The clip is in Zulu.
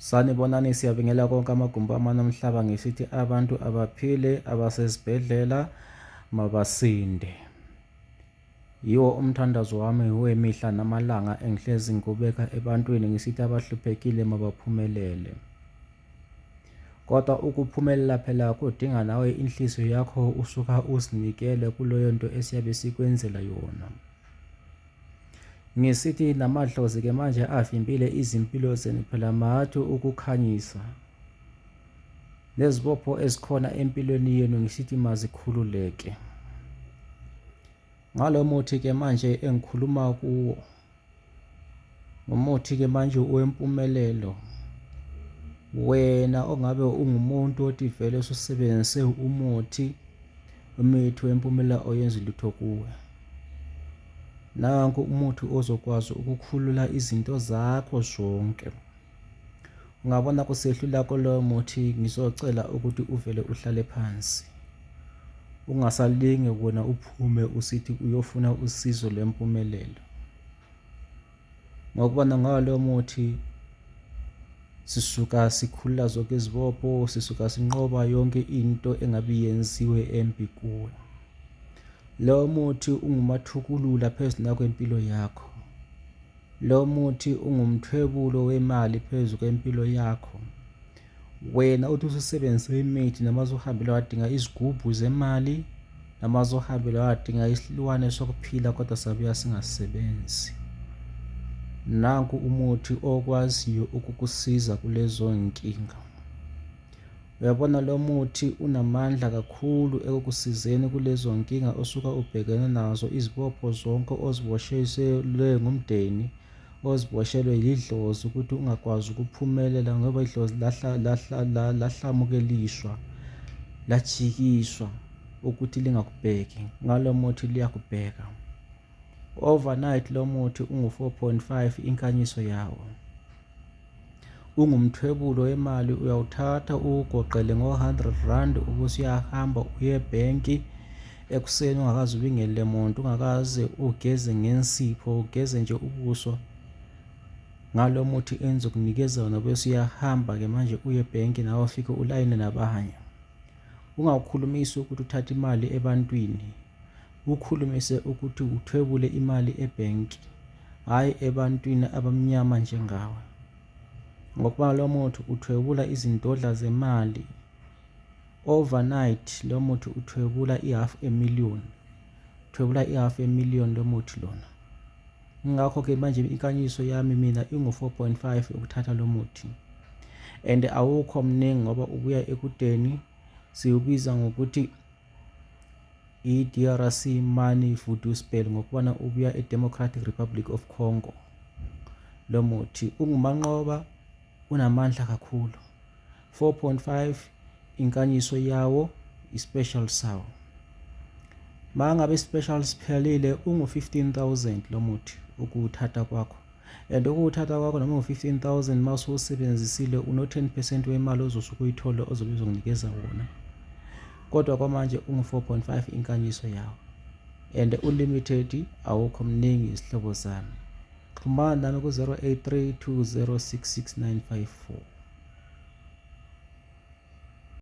Sanibonani, siyabingela konke amagumbi amane omhlaba ngisithi abantu abaphile abasezibhedlela mabasinde. Yiwo umthandazo wami wemihla namalanga engihlezi ngikubeka ebantwini ngisithi abahluphekile mabaphumelele. Kodwa ukuphumelela phela kudinga nawe inhliziyo yakho usuka uzinikele kuleyo nto esiyabe sikwenzela yona. Ngisithi namadlozi ke manje avimbile izimpilo zenu phela mathi ukukhanyisa. Nezibopho ezikhona empilweni yenu ngisithi mazikhululeke. Ngalo muthi ke manje engikhuluma kuwo. Ngomuthi ke manje wempumelelo. Wena ongabe ungumuntu othi vele ususebenzise umuthi imithi wempumela oyenzi lutho kuwe. Nanku umuthi ozokwazi ukukhulula izinto zakho zonke. Ungabona kusehlula kulowo muthi ngizocela ukuthi uvele uhlale phansi. Ungasalinge wena uphume usithi uyofuna usizo lwempumelelo. Ngokuba nangalo muthi sisuka sikhulula zonke izibopho, sisuka sinqoba yonke into engabe yenziwe embi kuwe. Lo muthi ungumathukulula phezu nakwempilo yakho. Lo muthi ungumthwebulo wemali phezu kwempilo yakho. Wena uthi ususebenzise imithi noma usuhambile wadinga izigubhu zemali noma usuhambile wadinga isilwane sokuphila kodwa sabuya singasebenzi. Nanku umuthi okwaziyo ukukusiza kulezo nkinga. Uyabona lo muthi unamandla kakhulu ekukusizeni kulezo nkinga osuka ubhekene nazo, izibopho zonke oziboshelwe ngumndeni, oziboshelwe yidlozi ukuthi ungakwazi ukuphumelela ngoba idlozi lahlamukeliswa, lajikiswa ukuthi lingakubheki. Ngalo muthi liyakubheka. Overnight lo muthi ungu-4.5 inkanyiso yawo. Ungumthwebulo wemali uyawuthatha uwugoqele ngo-100 rand ubese uyahamba uye ebhenki ekuseni ungakaze ubingelele muntu ungakaze ugeze ngensipho ugeze nje ubuso ngalo muthi engizokunikeza wona bese uyahamba-ke manje uye ebhenki nawe ufike ulayine nabanye. Ungawukhulumisi ukuthi uthathe imali ebantwini Ukhulumise ukuthi uthwebule imali ebhenki, hhayi ebantwini abamnyama njengawe. Ngokuba lo muthi uthwebula izindodla zemali. Overnight lo muthi uthwebula i-half a million. Uthwebula i-half a million lo muthi lona. Ngakho-ke manje inkanyiso yami mina ingu-4.5 ukuthatha lo muthi. And awukho mningi ngoba ubuya ekudeni siwubiza ngokuthi I-DRC Money Voodoo Spell ngokubona ubuya e-Democratic Republic of Congo. Lo muthi ungumanqoba unamandla kakhulu. 4.5 inkanyiso yawo i-special sawo. Mangabe i-special siphelile ungu-15000 lo muthi ukuwuthatha kwakho. And ukuwuthatha kwakho noma u-15000 uma usuwusebenzisile uno-10% wemali ozosuke uyithole ozobe uzokunikeza wona. Kodwa kwamanje ungu-4.5 inkanyiso yawo. And unlimited awukho mningi izihlobo zami. Xhumana nami ku-083 2066954.